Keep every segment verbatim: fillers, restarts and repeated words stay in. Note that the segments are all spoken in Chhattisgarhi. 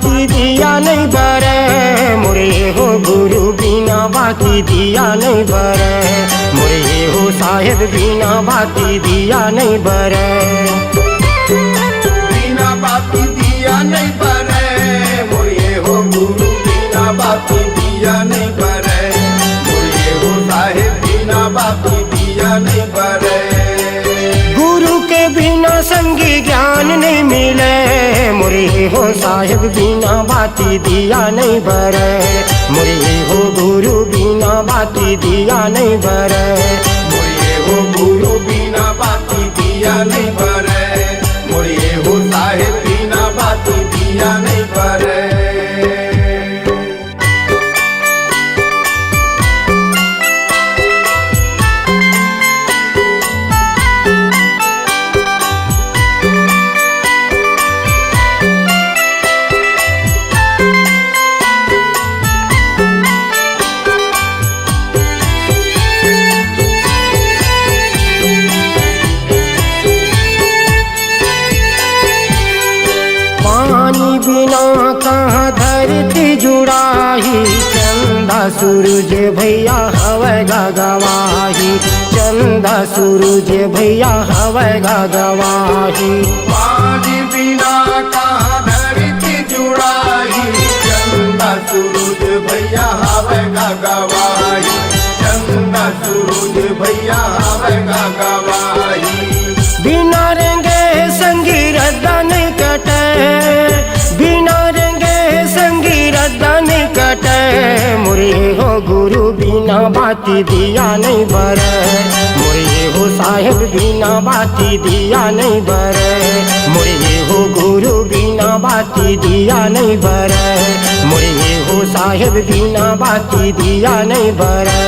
बाती दिया नइ बरे, मोर ए हो गुरु बिना बाती दिया नइ बरे, मोर ए हो साहेब बिना बाती दिया नइ बरे। बिना बाती दिया नइ बरे, मोर ए हो गुरु बिना बाती दिया नइ बरे, मोर ए हो साहेब बिना बाती दिया नइ बरे। गुरु के बिना संगी ज्ञान नइ मिले, मोर ए हो साहेब बिना बाती दिया नइ बरे, मोर ए हो गुरु बिना बाती दिया नइ बरे, मोर ए हो गुरु बिना बाती दिया नइ बरे, मोर ए हो साहेब बिना बाती दिया नइ बरे। पानी बिना कहाँ धरती जुड़ाही, चंदा सूरज भैया हवय गा गवाही, चंदा सूरज भैया हवय गा गवाही। पानी बिना कहाँ धरती जुड़ाही, चंदा सूरज भैया हवय गा गवाही, चंदा सूरज भैया हवय गा गवाही। बिना रेंगे संगी रद्दा नइ कटे, बिना रेंगे संगी रद्दा नइ कटे, मोर ए हो गुरु बिना बाती दिया नइ बरे, मोर ए हो साहेब बिना बाती दिया नइ बरे, मोर ए हो गुरु बिना बाती दिया नइ बरे, मोर ए हो साहेब बिना बाती दिया नइ बरे।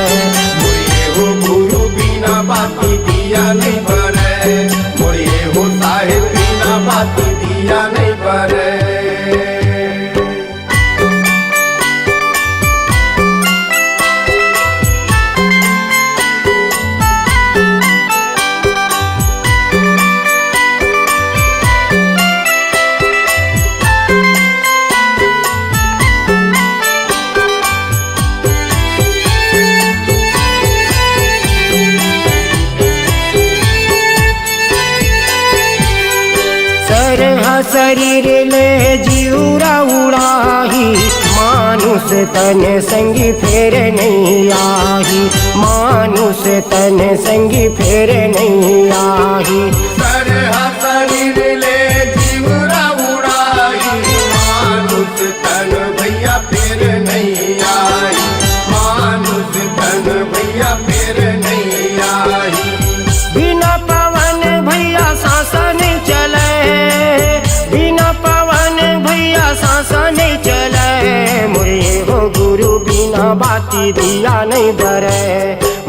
मोर ए हो गुरु बिना बाती दिया नइ बरे, मोर ए हो साहेब बिना बाती दिया नइ बरे। सरहा शरीर ले जिउरा उड़ाही, मानुष तन संगी फेर नइ आही, मानुष तन संगी फेर नइ आही। सरहा शरीर ले जिउरा उड़ाही, मानुष तन भैया फेर नइ आही, मानुष तन भैया फेर नइ आही। बिना पवन भैया सांस नइ चले, बिना पवन भैया सांस नइ चले, मोर ए हो गुरु बिना बाती दिया नइ बरे,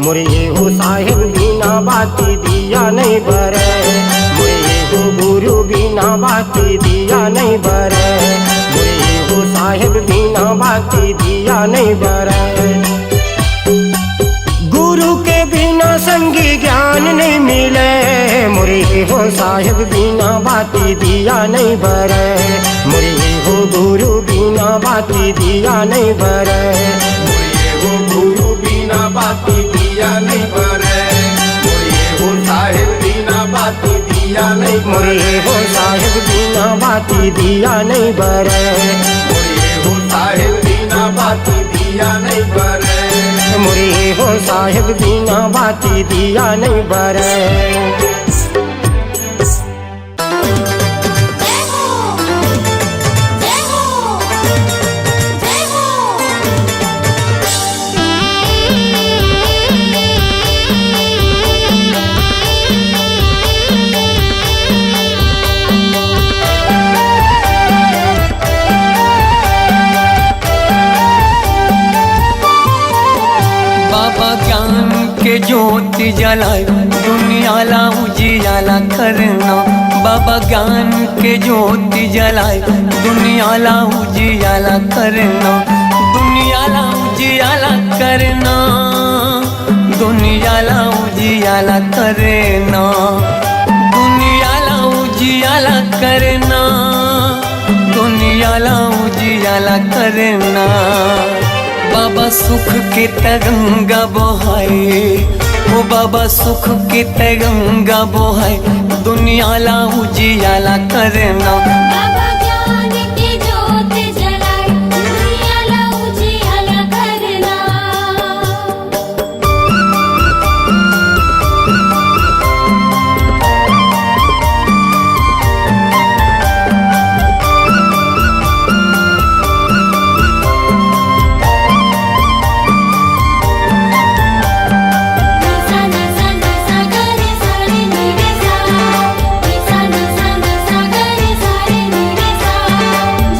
मोर ए हो साहेब बिना बाती दिया नइ बरे, मोर ए हो गुरु बिना बाती दिया नइ बरे, मोर ए हो साहेब बिना बाती दिया नइ बरे। गुरु के बिना संगी ज्ञान नइ मिले, मोर ए हो साहेब बिना बाती दिया नइ बरे, मोर ए हो गुरु बिना बाती दिया नइ बरे। मोर ए हो गुरु बिना बाती दिया नइ बरे, मोर ए हो साहेब बिना बाती दिया नइ बरे। मोर ए हो साहेब बिना बाती दिया नइ बरे, मोर ए हो साहेब बिना बाती दिया नइ बरे, मोर ए हो साहेब बिना बाती दिया नइ बरे। बाबा ज्ञान के ज्योति जलाए, दुनिया ला उजियाला करना। बाबा ज्ञान के ज्योति जलाए, दुनिया ला उजियाला करना, दुनिया ला उजियाला करना, दुनिया ला उजियाला करना, दुनिया ला उजियाला करना, दुनिया ला उजियाला ला करना। बाबा सुख के तै गंगा बोहाय, ओ बाबा सुख के तै गंगा बोहाय, दुनिया ला उजियाला करना। बाबा ज्ञान के जोत जलाय, दुनिया ला उजियाला करना।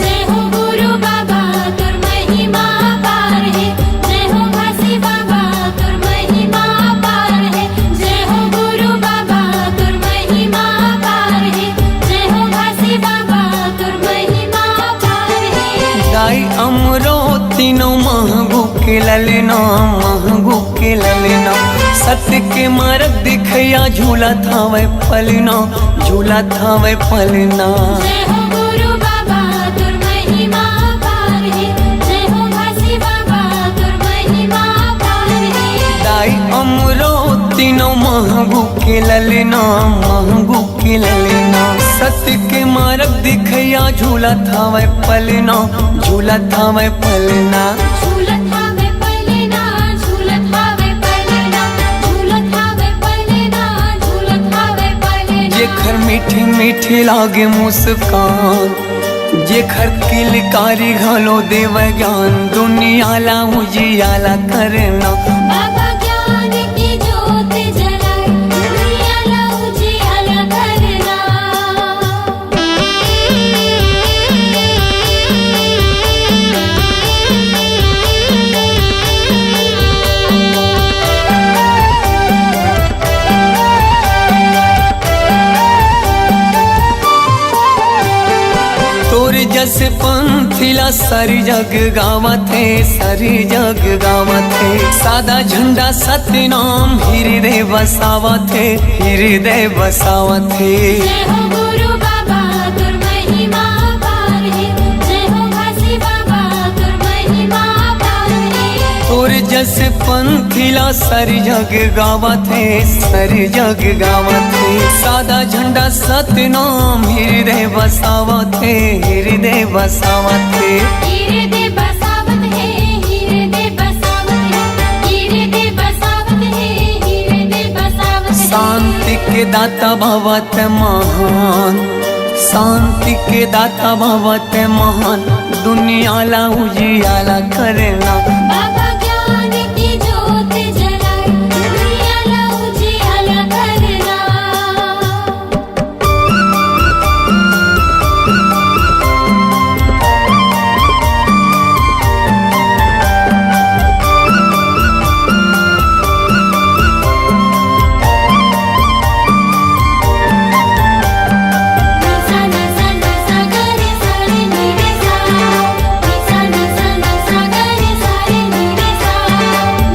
जय हो गुरु बाबा, तोर महिमा अपार हे। जय हो घासी बाबा, तोर महिमा अपार हे। जय हो गुरु बाबा, तोर महिमा अपार हे। जय हो घासी बाबा, तोर महिमा अपार हे। दाई अमरो तीनों महगू के ललना, महगू के ललना। सत्य के मारग दिखैया झूलत हावय पलना, झूलत हावय पलना। जय हो गुरु बाबा, तोर महिमा अपार हे। जय हो घासी बाबा, तोर महिमा अपार हे। दाई अमरो तीनों महगू के ललना, महगू के ललना। सत्य के मारग दिखैया झूलत हावय पलना, झूलत हावय पलना। झूलत हावय पलना, झूलत हावय पलना, झूलत हावय पलना, झूलत हावय पलना। जेखर मीठी मीठी लागे मुस्कान, जेखर किलकारी घलो देवय ज्ञान, दुनिया ला उजियाला करना। बाबा ज्ञान के जोत जलाय, दुनिया ला उजियाला करना। तोर जस पंथी ला सारी जग गावत हे, सारी जग गावत हे। सादा झंडा सतनाम हृदय बसावत हे, हृदय बसावत हे। जय हो गुरु बाबा, तोर महिमा अपार हे। जय हो घासी बाबा, तोर महिमा अपार हे। तोर जस पंथी ला सारी जग गावत हे, सारी जग गावत हे। सादा झंडा सतनाम हृदय बसावत हे, हृदय बसावत हे। हृदय बसावत हे, हृदय बसावत हे, हृदय बसावत हे, हृदय बसावत हे। शांति के दाता भवत महान, शांति के दाता भवत महान, दुनिया ला उजियाला करना। बाबा ज्ञान की जोत जलाए, दुनिया ला उजियाला करना।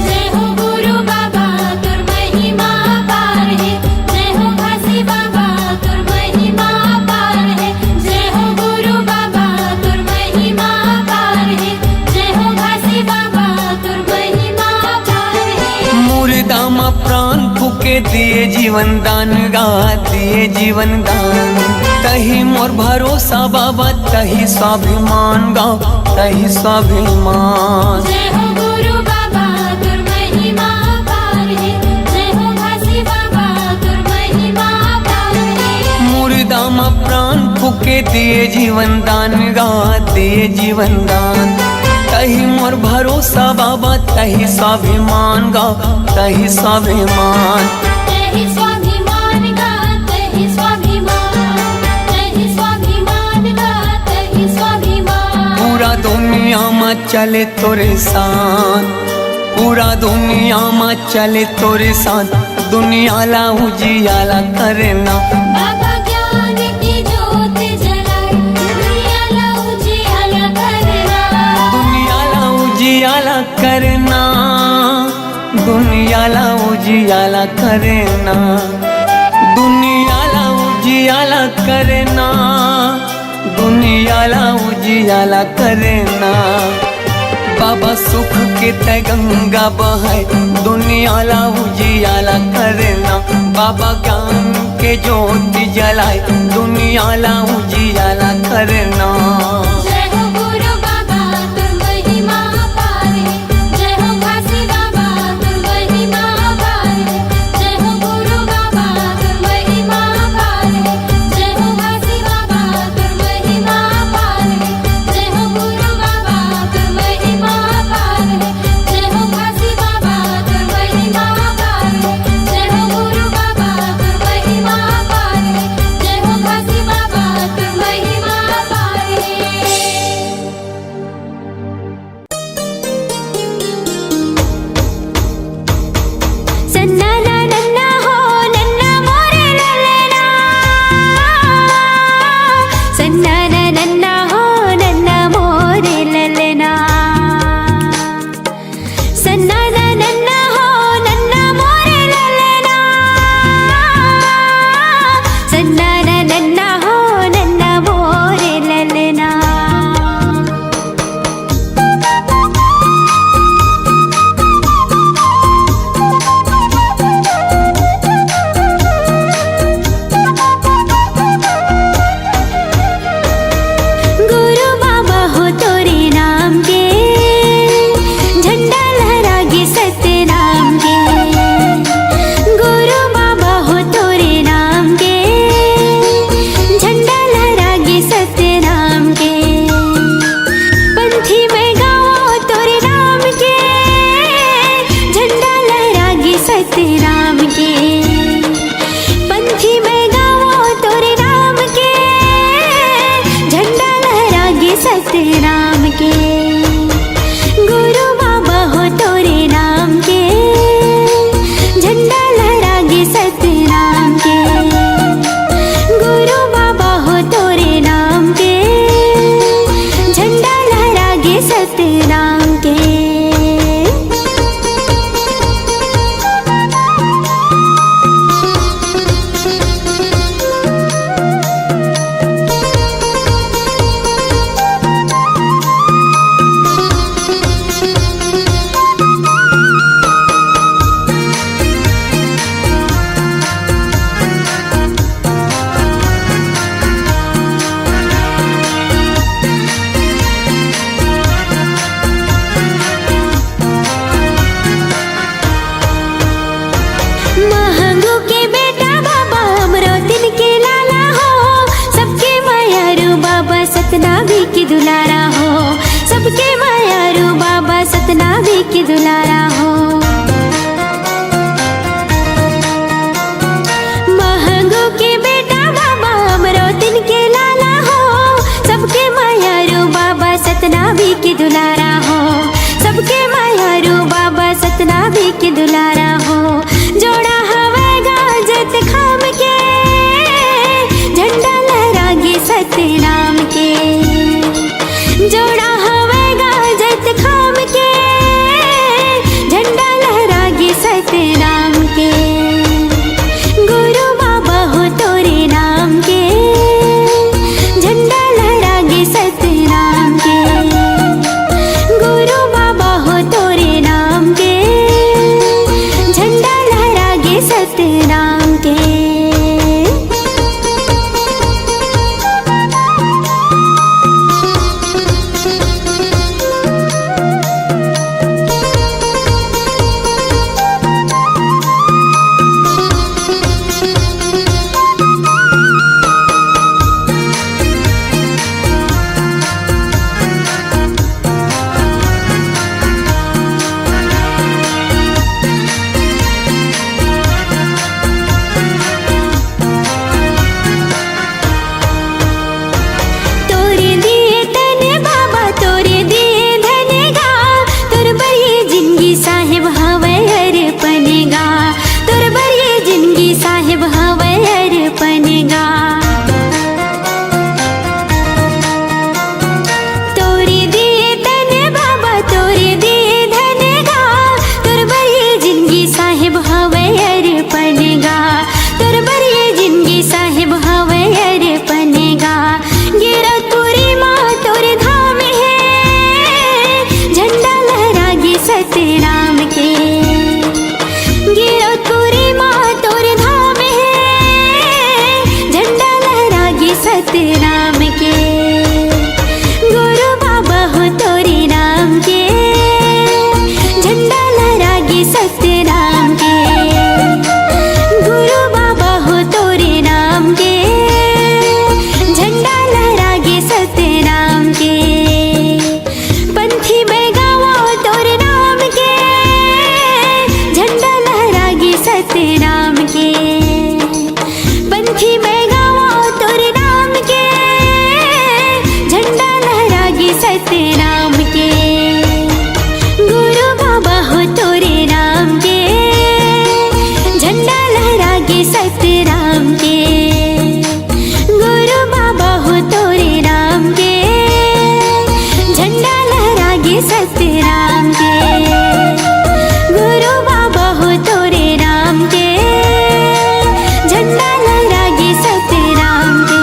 जय हो गुरु बाबा, तोर महिमा अपार हे। जय हो घासी बाबा, तोर महिमा अपार हे। जय हो गुरु बाबा, तोर महिमा अपार हे। जय हो घासी बाबा, तोर महिमा अपार हे। मुर्दा म प्राण फूके दिए जीवन दान गा, दिए जीवन दान। तही मोर भरोसा बाबा, तही स्वाभिमान गा, तही स्वाभिमान। जय हो गुरु बाबा, तोर महिमा अपार हे। जय हो घासी बाबा, तोर महिमा अपार हे। मुर्दा म प्राण फूके दिए जीवन दान गा, दिए जीवन दान। तही मोर भरोसा बाबा, तही स्वाभिमान गा, तही स्वाभिमान। तही स्वाभिमान गा, तही स्वाभिमान, तही स्वाभिमान गा, तही स्वाभिमान। पूरा दुनिया म चले तोरे शान, पूरा दुनिया म चले तोरे शान, दुनिया ला उजियाला करना। बाबा ज्ञान की जोत जलाए, दुनिया ला उजियाला करना। दुनिया ला उजियाला करना, दुनिया ला उजियाला करना, दुनिया ला उजियाला करना। दुनिया ला उजियाला करना। बाबा सुख के तै गंगा बहय, दुनिया ला उजियाला करना। बाबा ज्ञान के ज्योति जलाय, दुनिया ला उजियाला करना। जय हो गुरु बाबा, तोर महिमा अपार हे। जय हो घासी बाबा, तोर महिमा अपार हे। जय हो गुरु बाबा, तोर महिमा अपार हे। जय हो घासी बाबा, तोर महिमा अपार हे। जय हो गुरु बाबा, तोर महिमा अपार हे। जय हो घासी बाबा, तोर महिमा अपार हे। जय हो गुरु बाबा, तोर महिमा अपार हे। जय हो घासी बाबा, तोर महिमा अपार हे। सन्ना ना नन्ना हो, नन्ना मोरे ललना। सन्ना ना नन्ना हो, नन्ना मोरे ललना। सन्ना ना नन्ना हो, नन्ना मोरे ललना। सन्ना ना नन्ना हो, नन्ना मोरे ललना। गुरु बाबा हो तोरे नाम के, झंडा लहरागे सत्य नाम के। गुरु बाबा हो तोरे नाम के, झंडा लहरागे सत्य नाम के। पंथी मैं गावों तोरे नाम के, झंडा लहरागे सत्य राम के। पंथी मैं गावों तोरे नाम के, झंडा लहरागे सत्य राम के। गुरु बाबा हो तोरे नाम के, झंडा लहरागे सत्य राम के। गुरु बाबा हो तोरे नाम के, झंडा लहरागे सत्य राम के। महंगू के बेटा बाबा, अमरोतिन के लाला हो, सबके मयारू बाबा, सतना भी के दुलारा हो, सबके मयारू बाबा, सतना भी के दुलारा हो। महंगू के बेटा बाबा, अमरोतिन के लाला हो, सबके मयारू बाबा, सतना भी के दुलारा हो, सबके मयारू बाबा, सतना भी के दुलारा हो। जोड़ा हवय गाजत खाम के, झंडा लहरागे सत्य राम के। सतराम के, गुरु बाबा हो तोरे नाम के, झंडा लहरागे सतराम के। गुरु बाबा हो तोरे नाम के, झंडा लहरागे सतराम के। गुरु बाबा हो तोरे नाम के, झंडा लहरागे सतराम के।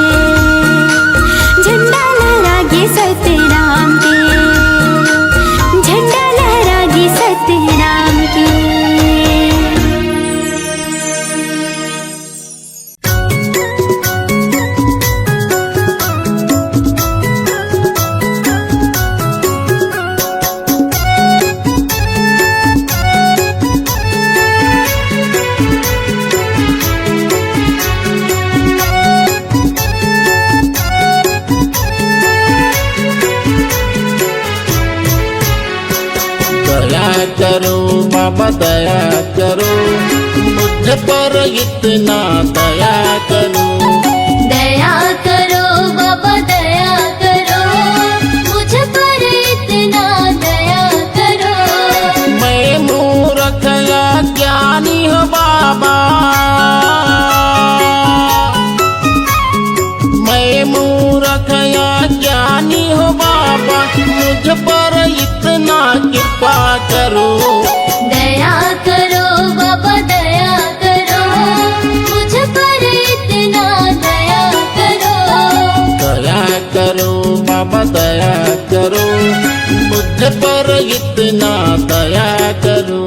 झंडा लहरागे सतराम के। झंडा लहरागे सतराम के। दया करो बाबा, दया करो, मुझ पर इतना दया करो। दया करो बाबा, दया करो, मुझ पर इतना दया करो। मैं मूर्ख अज्ञानी हूँ बाबा, मैं मूर्ख अज्ञानी हूँ बाबा, मुझ पर इतना कृपा करो। दया करो बाबा, दया करो, मुझ पर इतना दया करो। दया करो बाबा, दया करो, मुझ पर इतना दया करो।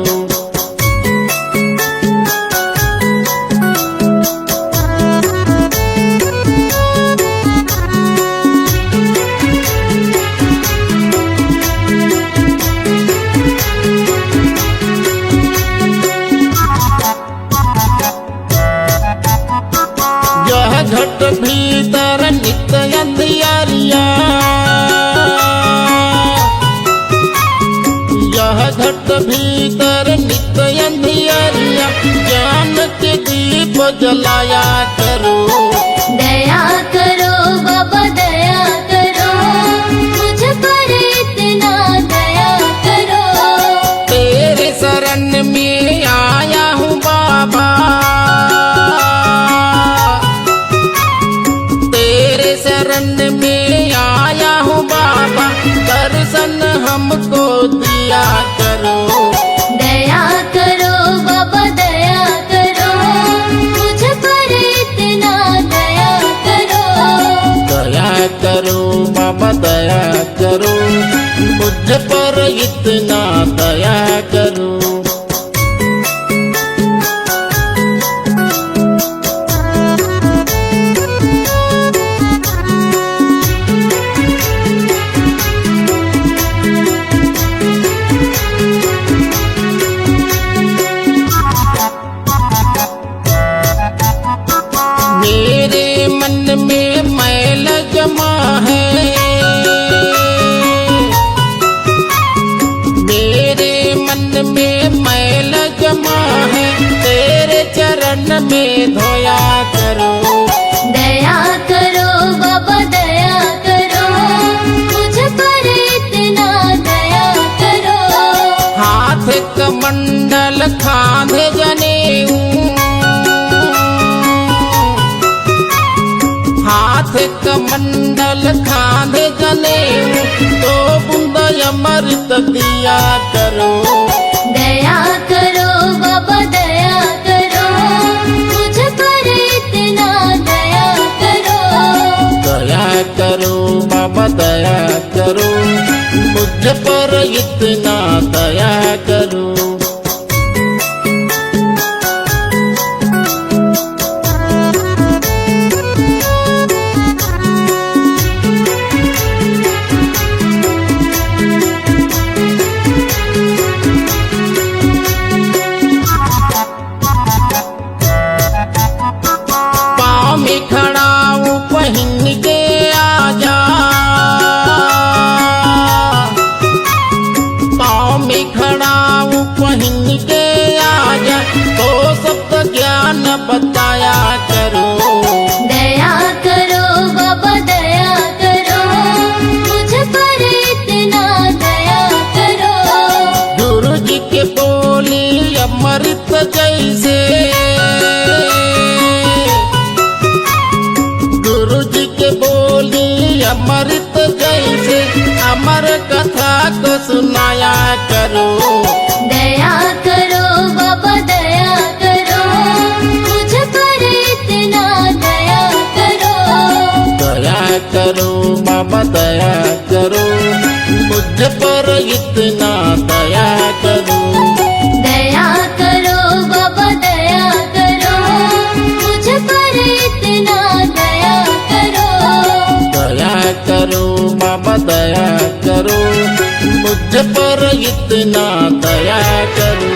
यह घट भीतर नित्य अंधियारिया, यह घट भीतर नित्य अंधियारिया, ज्ञान के दीप जलाया करो। दया करो बाबा, दया करो, मुझ पर इतना दया करो। तेरे शरण में आया हूँ बाबा, तेरे शरण में आया हूँ बाबा, दर्शन हमको दिया करो। दया करो बाबा, दया करो, मुझ पर इतना दया करो। दया करो बाबा, दया करो, मुझ पर इतना दया करो। मेरे मन में मैल जमा है, मेरे मन में मैल जमा है, तेरे चरण में धोया करो। दया करो बाबा, दया करो, मुझ पर इतना दया करो। हाथ कमंडल खांधे जनेऊ, हाथ कमंडल खांधे जनेऊ, दो बूंद अमृत दिया करो। दया करो बाबा, दया करो, मुझ पर इतना दया करो। दया करो बाबा, दया करो, मुझ पर इतना दया करो। पाँव में खड़ा हूँ, पहन के आजा। पाँव में खड़ा हूँ, तो सुनाया करो। दया करो बाबा, दया करो, मुझ पर इतना दया करो। दया करो बाबा, दया करो, मुझ पर इतना दया करो। दया करो बाबा, दया करो, मुझ पर इतना दया करो। दया करो बाबा, दया करो, मुझ पर इतना दया करो।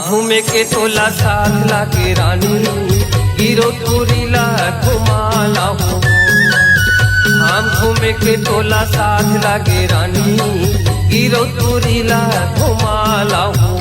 घूमे के तोला साथ लागे रानी, गिरौदपुरी ला घुमा लाहूं। धाम घूमे के तोला साथ लागे रानी, गिरौदपुरी ला घुमा लाहूं।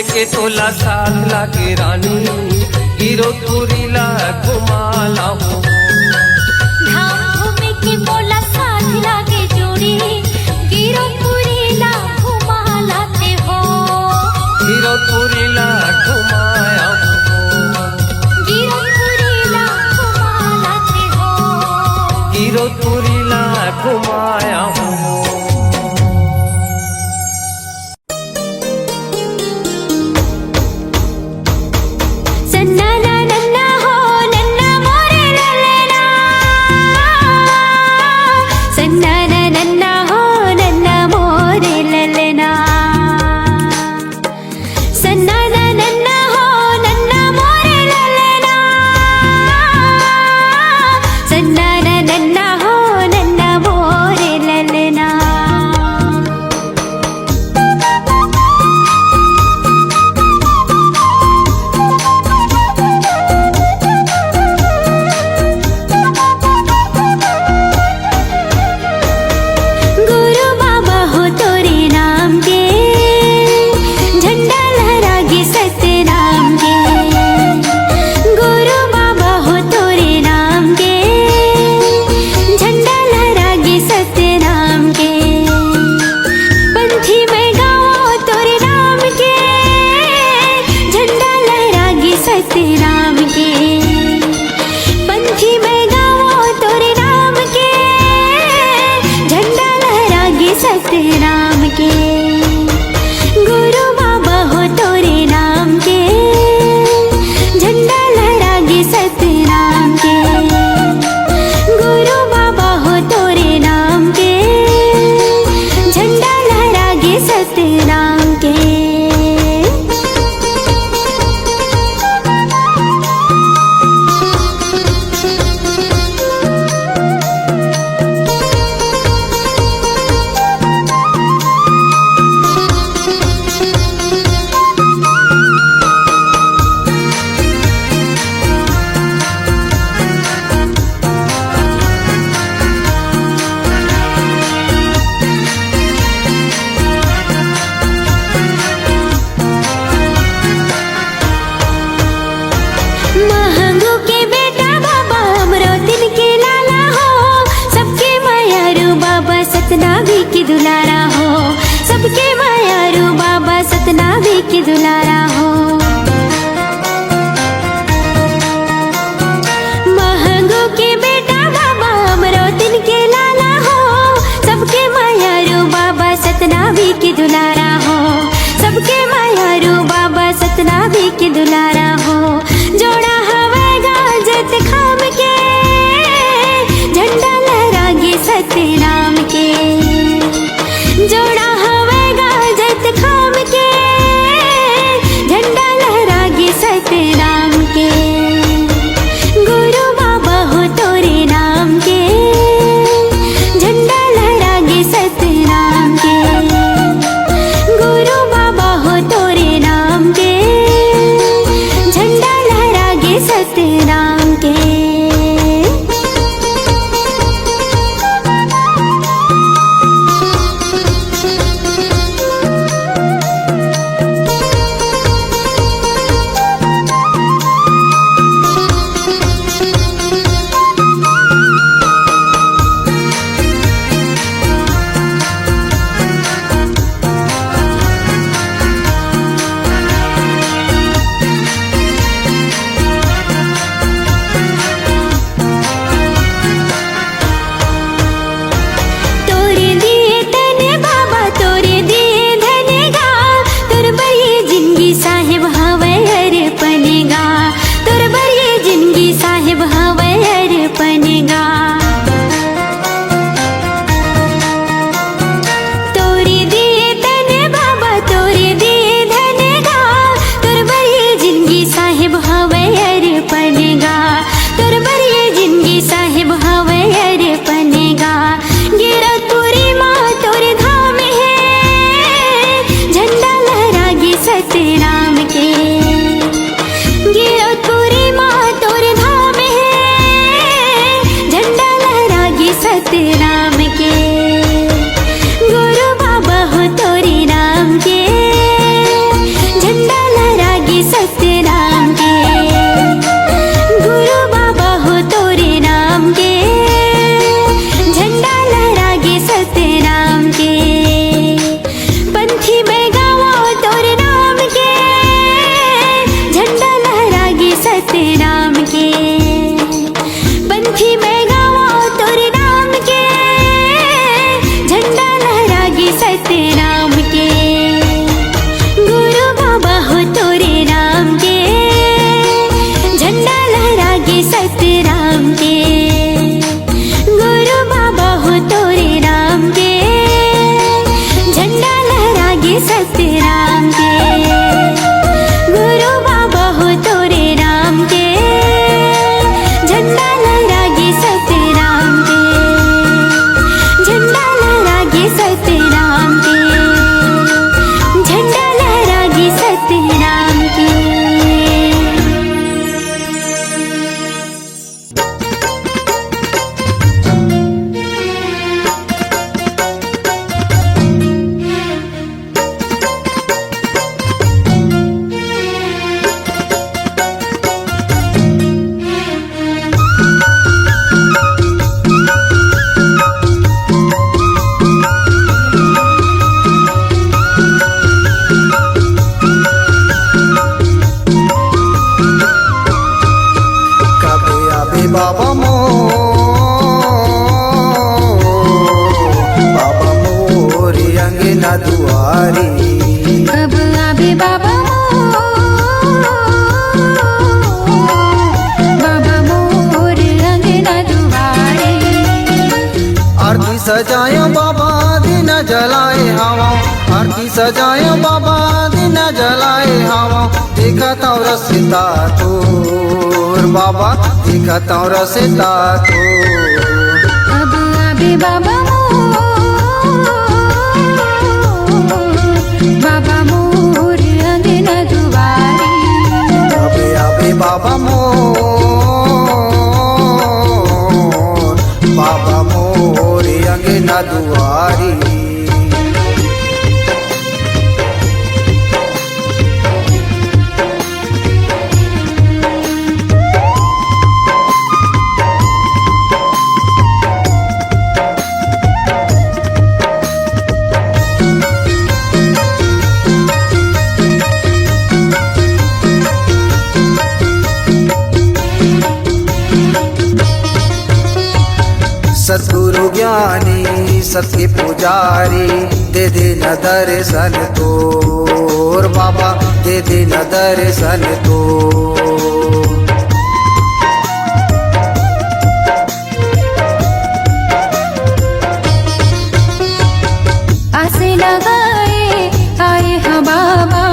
के तोला साथ लागे रानी, गिरौदपुरी ला घुमा लाहूं। धाम घूमे के मोला साथ लागे जोड़ी, गिरौदपुरी ला घुमा लाते हो। गिरौदपुरी ला घुमाया हूं। गिरौदपुरी ला घुमा लाते हो। गिरौदपुरी ला घुमाया हूं। सन्ना ना नन्ना हो, नन्ना मोरे ललना। सन्ना ना नन्ना हो, नन्ना मोरे ललना। सन्ना ना नन्ना हो, नन्ना मोरे ललना। सन्ना ना नन्ना हो, नन्ना मोरे ललना। गुरु बाबा हो तोरे नाम के, झंडा लहरागे सतनाम के। गुरु बाबा हो तोरे नाम के, झंडा लहरागे सतनाम के। पंथी मैं गावों तोरे नाम के, झंडा लहरागे सतनाम के। पंथी मैं गावों तोरे नाम के, झंडा लहरागे सतनाम के। गुरु बाबा हो तोरे नाम के, झंडा लहरागे सतनाम के। गुरु बाबा हो तोरे नाम के, झंडा लहरागे सतनाम के। महंगू के बेटा बाबा, अमरोतिन के लाला हो, सबके मयारू बाबा सतनामी के दुलारा हो, सबके मयारू बाबा सतनामी के दुलारा हो। महंगू के बेटा बाबा, अमरोतिन के लाला हो, सबके मयारू बाबा सतनामी के दुलारा हो, सबके मयारू बाबा सतनामी के दुलारा हो। जोड़ा हवे गाजत खाम के, झंडा लहरागे सतनाम के। सजायो बाबा, दीया जलाए हवं, आरती सजायो बाबा, दीया जलाए हवं, देखत हंव रसिता तोर बाबा, देखत हंव रसिता तोर। अब आबे बाबा मोर, बाबा मोर अंगना दुआरी। अब आबे बाबा मोर, बाबा मोर अंगना दुआरी। सतगुरु ज्ञानी सत्य पुजारी, दे दे न दर्शन तोर बाबा, दे दे न दर्शन तोर। आस लगाए आए हंव बाबा,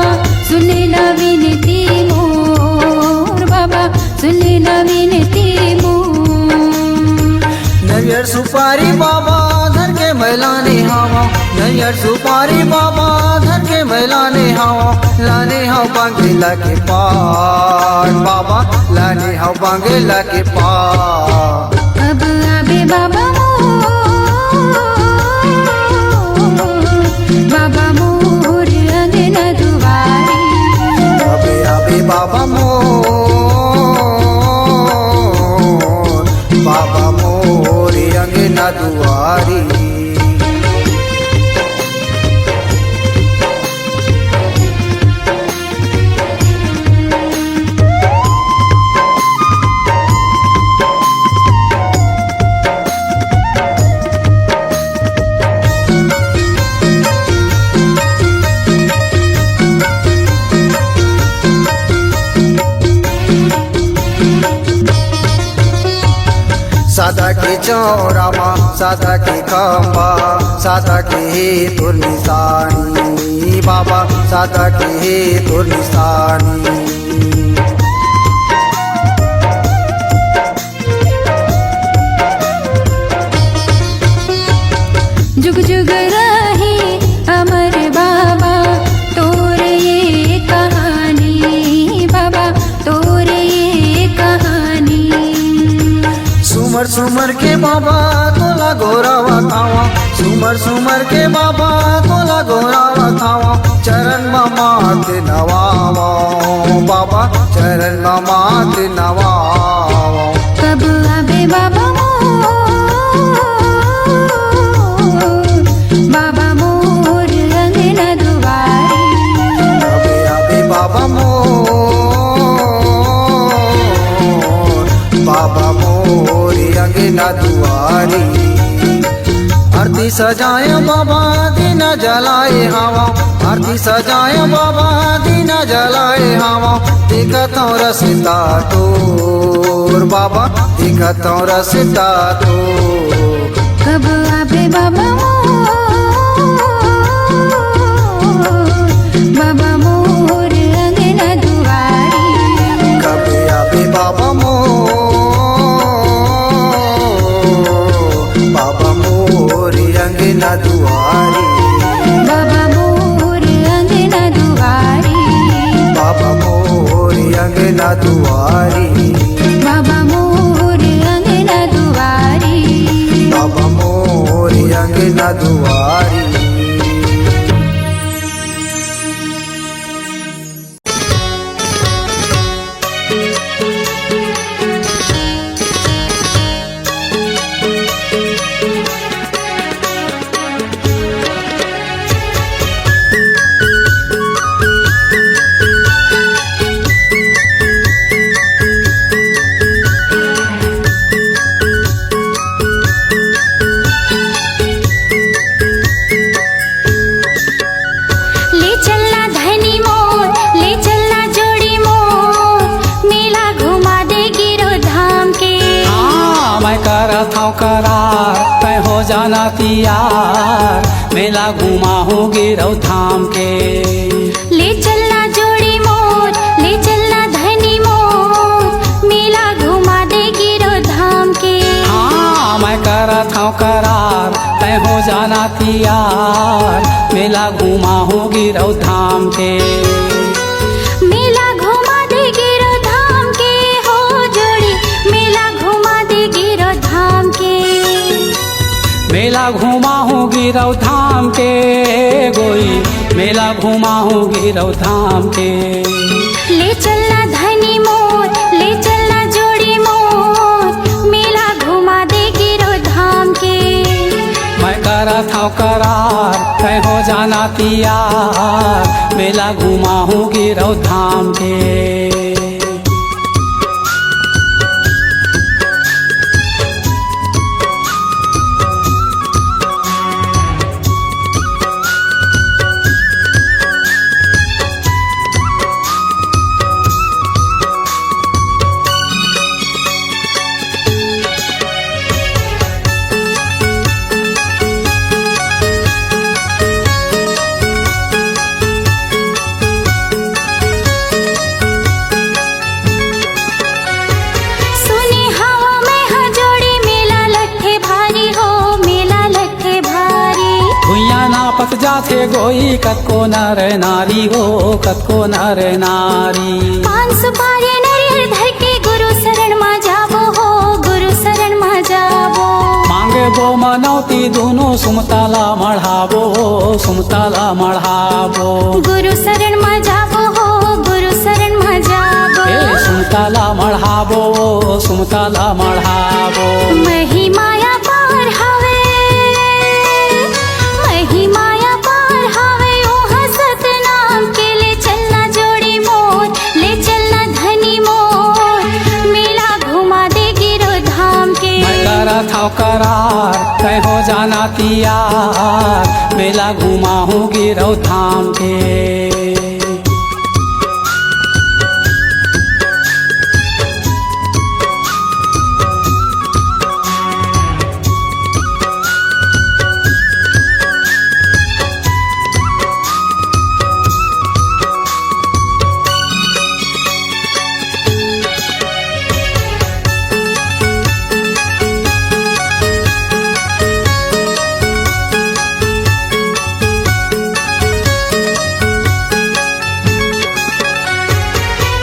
सुन न विनती मोर बाबा, सुन न विनती मोर। नरियर सुपारी बाबा धर के मैं लाने हवं, नरियर सुपारी बाबा धर के मैं लाने हवं, लाने हवं बांगेला के पान बाबा, लाने हवं बांगेला के पान। अब आबे बाबा मोर, बाबा मोर अंगना दुआरी। अब आबे बाबा मोर, बाबा मोर अंगना दुआरी। सादा के चौरा मा, सादा के खंबा, सादा के हे तोर निशानी बाबा, सादा के हे तोर निशानी। जुग जुग रहे अमर बाबा तोर ये कहानी, बाबा तोर ये कहानी। सुमर सुमर के बाबा तोला गोहरावत हवं, सुमर सुमर के बाबा तोला गोहरावत हवं, चरण म माथ नवावं बाबा, चरण म माथ नवावं। कब आबे बाबा मोर, बाबा मोर अंगना दुआरी। कब आबे बाबा मोर, बाबा मोर अंगना दुआरी। आरती सजाए बाबा दीया जलाए हवं, आरती सजाए बाबा दीया जलाए हवं, देखत हंव रसिता तोर बाबा, देखत हंव रसिता तोर। कब आबे बाबा मोर, बाबा मोर अंगना दुआरी। कब आबे बाबा मोर, बाबा मोर अंगना दुआरी। बाबा मोर अंगना दुआरी। बाबा मोर अंगना दुआरी। बाबा मोर अंगना दुआरी। बाबा मोर अंगना दुआरी। नाती यार, मेला घुमाहूँ गिरौद धाम के। ले चलना जोड़ी मोर, ले चलना धनी मोर, मेला घुमा दे गिरौद धाम के। हाँ, मैं करत हँव करार, तैं हो जाना तियार, मेला घुमाहूँ गिरौद धाम के। मेला घुमा दे गिरौद धाम के हो जोड़ी, मेला घुमा दे गिरौद धाम के। मेला घुमाहूँ गिरौद धाम के गोई, मेला घुमाहूँ गिरौद धाम के। ले चलना धनी मोर, ले चलना जोड़ी मोर, मेला घुमा दे गिरौद धाम के। मैं करत हँव करार, तैं हो जाना तियार, मेला घुमाहूँ गिरौद धाम के। सुने हवा मैं ह जोड़ी, मेला लगथे भारी हो, मेला लगथे भारी। भुइयां नापत जाथे गोई, कतको नर नारी हो, कतको नर नारी। पान सुपारी नरियर धर के, गुरु शरण मा जाबो हो, गुरु शरण मा जाबो। मांगबो मनौती दूनों, सुमता ला मढ़ाबो, सुमता ला मढ़ाबो। गुरु शरण मा जाबो हो, गुरु शरण मा जाबो। ए, सुमता ला मढ़ाबो, सुमता ला मढ़ाबो। महिमा अपार हवे, महिमा अपार हवे, ओह सतनाम के। ले चलना जोड़ी मोर, ले चलना धनी मोर, मेला घुमा दे गिरौद धाम के। मैं करत हँव करार, तैं हो जाना तियार, मेला घुमाहूँ गिरौद धाम के।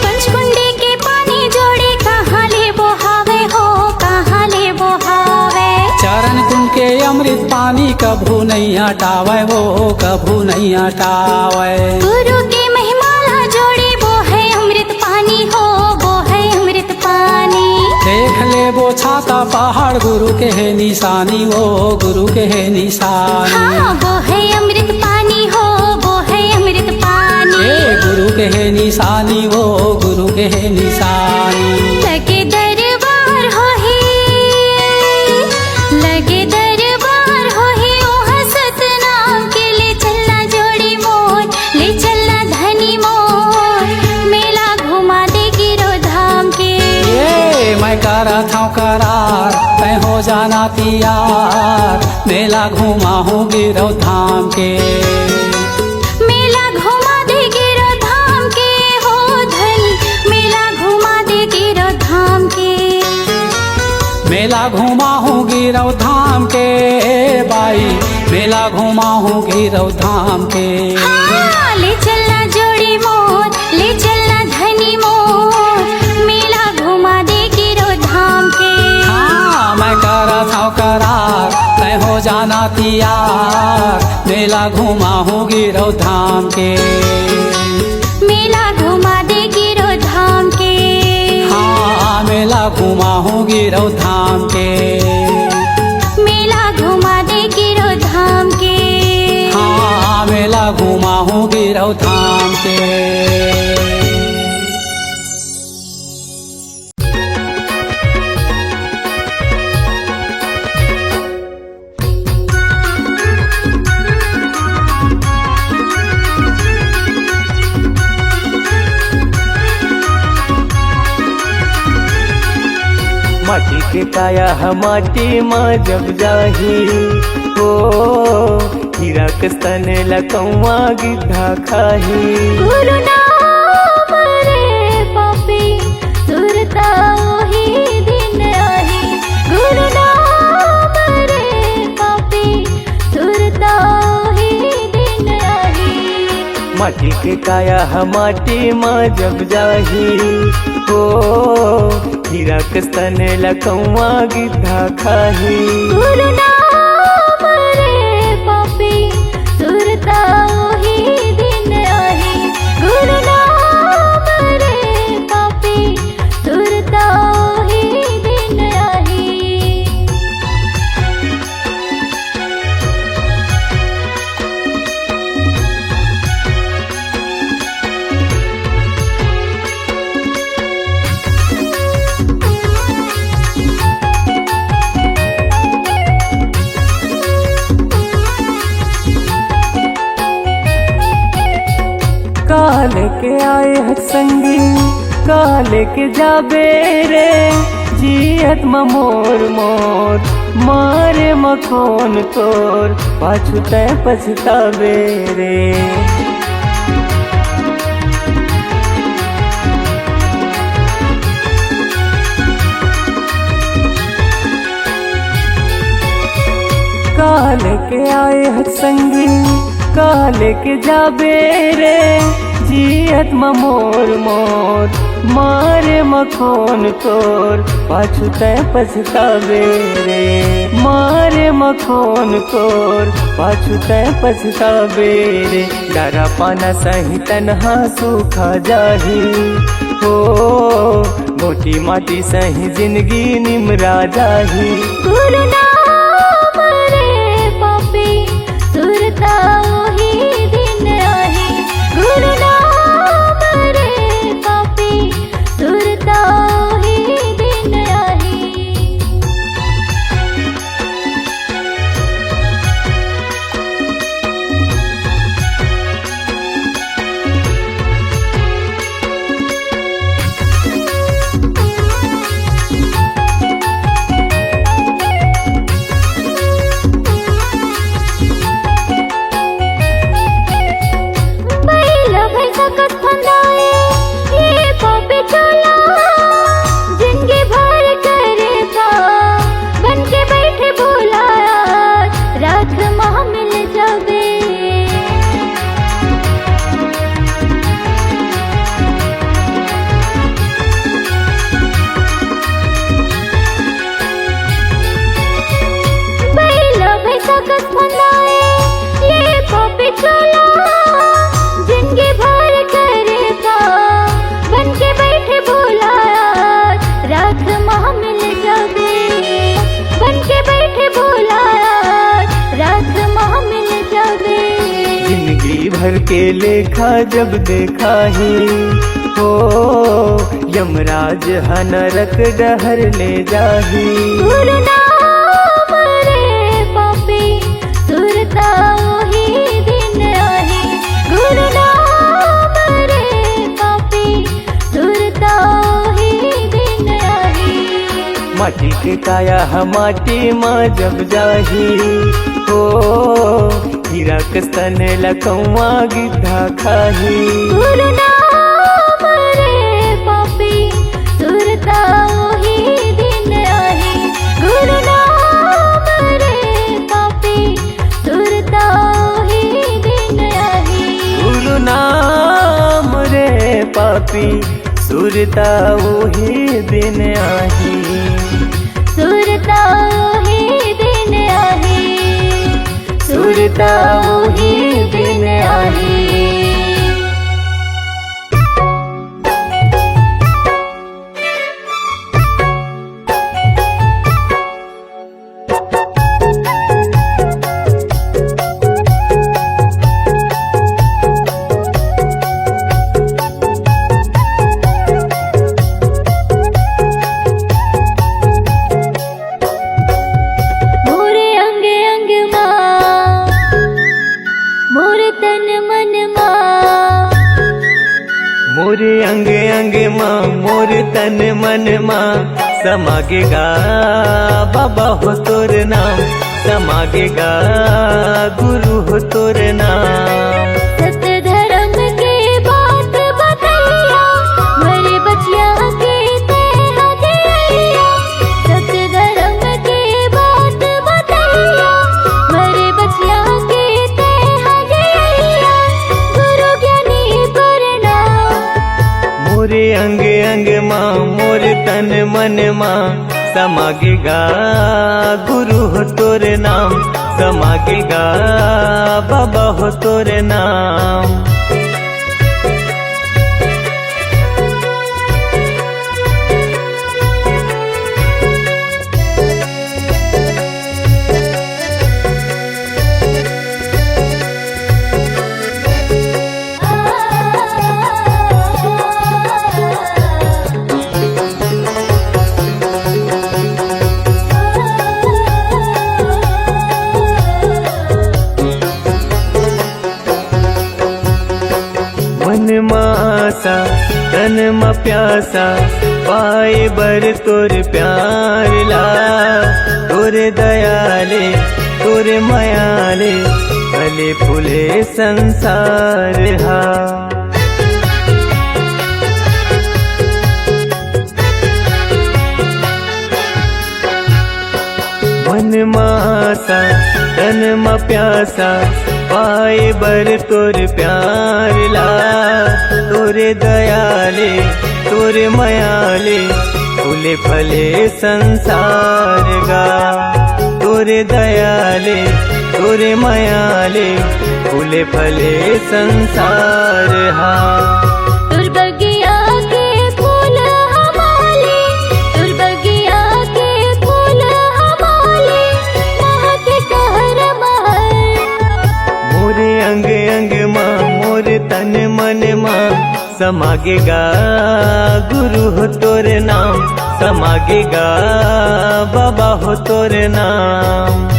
पंचकुंडी के पानी जोड़ी कहाँ ले बोहावे हो, कहाँ ले बोहावे। चरण कुंड के अमृत पानी कभू नहीं हटावे हो, कभू नहीं हटावे। गुरु के महिमा ला जोड़ी बोहे अमृत पानी हो, बोहे अमृत पानी। देख लेबो छाता पहाड़, गुरु के हे निशानी हो, गुरु के हे निशानी। हाँ, बोहे अमृत पानी हो, बोहे अमृत पानी। ए, गुरु के हे निशानी हो, गुरु के हे निशानी। लगे दरबार होही, लगे दरबार होही, ओह सतनाम के। ले चलना जोड़ी मोर, ले चलना धनी मोर, मेला घुमा दे गिरौद धाम के। ए, मैं करत हँव करार, तैं हो जाना तियार, मेला घुमाहूँ गिरौद धाम के। मेला घुमा दे गिरौद धाम के हो धनी, मेला घुमा दे गिरौद धाम के। मेला घुमाहूँ गिरौद धाम के बाई, मेला घुमाहूँ गिरौद धाम के। हाँ, ले चलना जोड़ी मोर, ले चलना धनी मोर, मेला घुमा दे गिरौद धाम के। हाँ, मैं करत हँव करार, तैं हो जाना तियार, मेला घुमाहूँ गिरौद धाम के। मेला घुमा दे गिरौद धाम के। हाँ, मेला घुमाहूँ गिरौद धाम के। मेला घुमा दे गिरौद धाम के। हाँ, मेला घुमाहूँ गिरौद धाम के। माटी के काया ह माटी म जब जाही, हो, हीरा कस तन ल कौवा गिद्धा खाही। गुरु नाम रे पापी, सुरता ओही दिन आही। गुरु नाम रे पापी, सुरता ओही दिन आही। माटी के काया ह माटी म जब जाही, हो, हीरा कस तन ल कौवा गिद्धा खाही। गुरु नाम रे पापी, सुरता ओही दिन आही। गुरु नाम रे पापी, सुरता ओही दिन आही। काल के आए ह संगी, काल के जाबे रे, जियत म मोर मोर, मारे म कोन तोर, पाछू तै पछताबे रे। काल के आए ह संगी, काल के जाबे रे, जियत म मोर मोर, मारे म कोन तोर, पाछू तै पछताबे रे। मारे म कोन तोर, पाछू तै पछताबे रे। डारा पाना सही तनहा सूखा जाही, हो, मोटी माटी सही जिनगी निमरा जाही। गुरु नाम रे पापी, सुरता ओही दिन आही। गुरु नाम रे पापी, सुरता ओही दिन आही। पहिला भैंसा कस फंदाए, ये पापी चोला, जिंदगी भर करे का, बन के बैठे भोला, राख महा मिल जाबे। पहिला भैंसा कस फंदाए, ये पापी चोला, जिंदगी भर करे का, बन के बैठे भोला, राख महा मिल जाबे। बन के बैठे भोला, राख महा मिल जाबे। जिंदगी भर के लेखा जब देखाही, हो, यमराज ह नरक डहर ले जाही। गुरु नाम रे पापी, सुरता ओही दिन आही। गुरु नाम रे पापी, सुरता ओही दिन आही। माटी के काया ह माटी म जब जाही, हो, हीरा कस तन ल कौवा गिद्धा खाही। गुरु नाम रे पापी, सुरता ओही दिन आही। गुरु नाम रे पापी, सुरता ओही दिन आही। गुरु नाम रे पापी, सुरता ओही दिन आही। सुरता ओही दिन आही। सुरता ओही दिन आही। मोरे अंग अंग मा, मोर तन मन मा। मोरे अंग अंग मा, मोर तन मन मा, समागे गा बाबा हो तोर नाम, समागे गा गुरु हो तोर नाम। सत धर्म के बात बतैया, मोरे बचिया के तेहा दिया। सत धर्म के बात बतैया, मोरे बचिया के तेहा दिया। गुरु ज्ञानी प्रणाम। मोरे अंग अंग मा, मोरे तन मन मा, समागे गा गुरु हो तोर नाम, समागे गा बाबा हो तोर नाम। मन मा आसा, तन मा प्यासा, पाए बर तोर प्यार ला। तोर दया ले, तोर मया ले, फले फूले संसार हा। मन मा आसा, तन मा प्यासा, पाए बर तोर प्यार ला। तोर दया ले, तोर मया ले, फूले फले संसार गा। तोर दया ले, तोर मया ले, फूले फले संसार हा। तोर बगिया के फूल हमाले, तोर बगिया के फूल हमाले, महक शहर महल। मोरे अंग अंग मा, मोरे तन मन मा, समागे गा गुरु हो तोर नाम, समागे गा बाबा हो तोर नाम।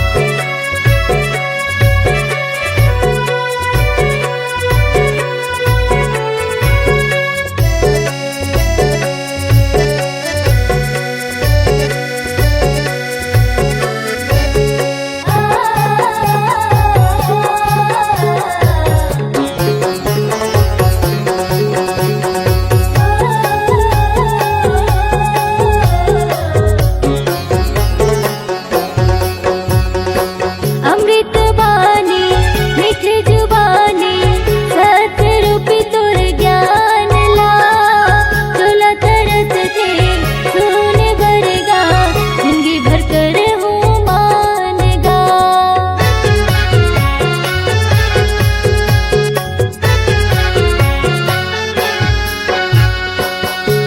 अमृत बानी, मीठे जुबानी, सत रूपी तोर ज्ञान ला। तोला तरसथे सुने बर गा, जिंदगी भर करहूँ मान गा।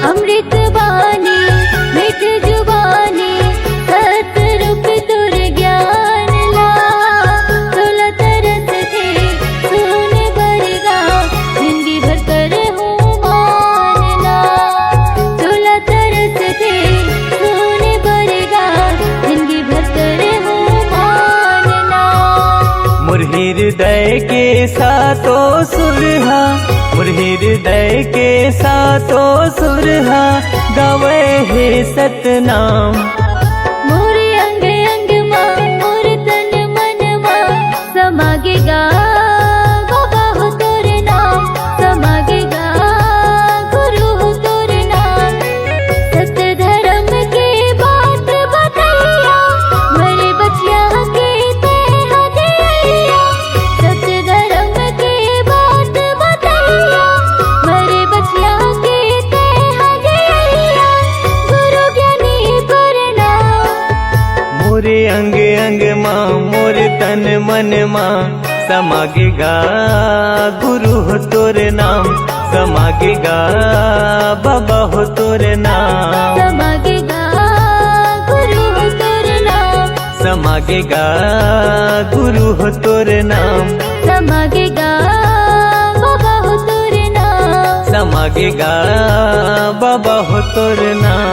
अमृत बानी, मीठ जुबानी, सत रूप तोर ज्ञान ला। तोला तरसथे सुने बर गा, जिंदगी भर करहूँ मान ला। तोला तरसथे सुने बर गा, जिंदगी भर करहूँ मान ला। मोर हृदय के सातों सुर हा, मोर हृदय के सातों सुर हा, गावे हे सतनाम। मोर अंग अंग मा, मोर तन मन मा, समागे गा बाबा हो तोर नाम, समागे गा गुरु हो तोर नाम। सत धर्म के बात बतैया, मोरे बचिया के तेहा दिया। सत धर्म के बात बतैया, मोरे बचिया के तेहा दिया। गुरु ज्ञानी प्रणाम। मोरे अंग अंग मा, मोरे तन मन मा, समागे गा गुरु हो तोर नाम, समागे गा बाबा हो तोर नाम। समागे गा गुरु हो तोर नाम। समागे गा गुरु हो तोर नाम। समागे गा बाबा हो तोर नाम। समागे गा बाबा हो तोर नाम।